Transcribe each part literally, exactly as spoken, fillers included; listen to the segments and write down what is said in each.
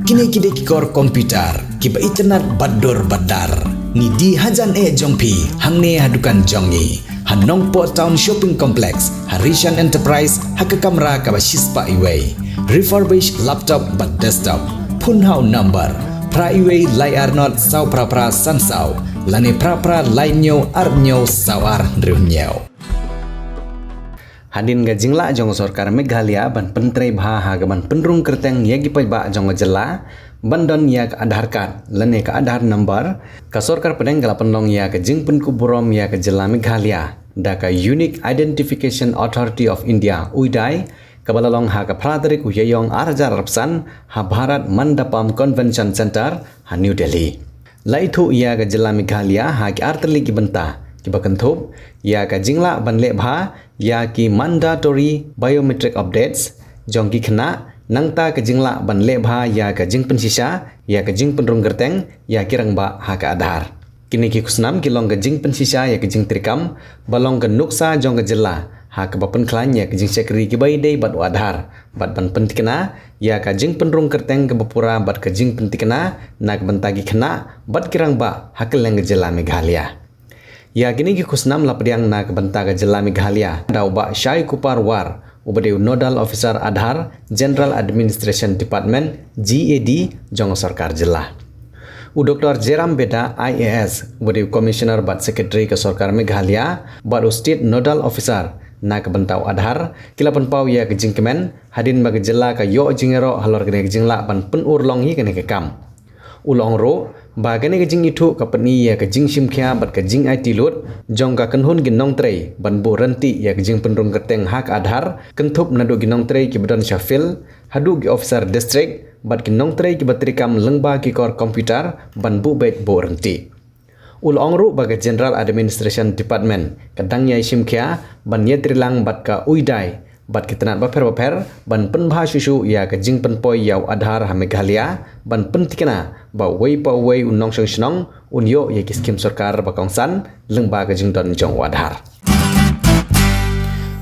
Kine ki dei ki kor computer kiba itynnad bad dur bad dar. Ngi die hajan eh jong phi hangne ha dukan jong ngi ha Nongpoh Town Shopping Complex, ha Rishan Enterprise, ha ka kamra kaba shispah iwei. Refurbished laptop bad desktop. Phone ha u number phra iwei lai ar not saw phra phra san saw lane phra phra lai hynñiew ar hynñiew saw ar hynriew hynñiew. Hadien ka jinglah jong ka sorkar Meghalaya ban pyntrei bha ha ka ban pynrung kyrteng ïa ki paidbah jong ka jylla ban don ïa ka Aadhaar card lane ka Aadhaar number, ka sorkar pdeng ka la pynlong ïa ka jingpynkup burom ïa ka jylla Meghalaya da ka Unique Identification Authority of India, UIDAI, kaba la long ha ka phra tarik u Ïaïong ar hajar arphew san ha Bharat Mandapam Convention Centre ha New Delhi. La ithuh ïa ka jylla Meghalaya ha ki artylli ki bynta kiba kynthup ïa ka jinglah ban leh bha ïa ki mandatory biometric updates jong ki khynnah, nangta ka jinglah ban leh bha ïa ka jingpynshisha ïa ka jingpynrung kyrteng ïa ki rangbah ha ka Aadhaar. Kine ki khusnam ki long ka jingpynshisha ïa ka jingtreikam ba long ka nuksa jong ka jylla ha kaba pynkhlaiñ ïa ka jingshakri kiba ïadei bad u Aadhaar bad ban pyntikna ïa ka jingpynrung kyrteng kaba pura bad ka jingpyntikna na ka bynta ki khynnah bad ki rangbah ha kylleng ka jylla Meghalaya. Ïa kine ki khusnam la pdiang na ka bynta ka jylla Meghalaya da u Bah Shai Kupar War, uba dei u Nodal Officer Aadhaar, General Administration Department, G A D, jong ka sorkar jylla. U Doktor Jeram Beda, I A S, uba dei u Commissioner bad Secretary ka sorkar Meghalaya bad u State Nodal Officer na ka bynta u Aadhaar, ki la pynpaw ïa ka jingkmen hadien ba ka jylla ka ïoh jingïaroh halor kane ka jinglah ban pynurlong ïa kane ka kam. U la ong ruh ba kane ka jingithuh ka pyni ïa ka jingshimkhia bad ka jingaiti lut jong ka kynhun ki nongtrei ban buh rynti ïa ka jingpynrung kyrteng ha ka Aadhaar, kynthup naduh ki nongtrei kiba don sha field haduh ki officer district bad ki nongtrei kiba treikam lyngba ki kor computer ban buh beit buh rynti. U la ong ruh ba ka General Administration Department ka dang ïai shimkhia ban ïatreilang bad ka UIDAI bad ki tnat bapher bapher ban pynbha shuh shuh ïa ka jingpynpoi ïa u Aadhaar ha Meghalaya ban pyntikna ba uwei pa uwei u nongshong shnong un ïoh ïa ki skim sorkar ba kongsan lyngba ka jingdon jong u Aadhaar.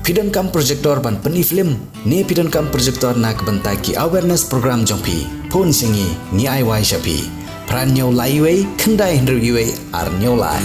Phi donkam projector ban pyni film ne phi donkam projector na ka bynta ki awareness program jong phi? Phone sha ngi, ngi ai wai sha phi. Phra hynñiew lai iwei khyndai hynriew iwei ar hynñiew lai.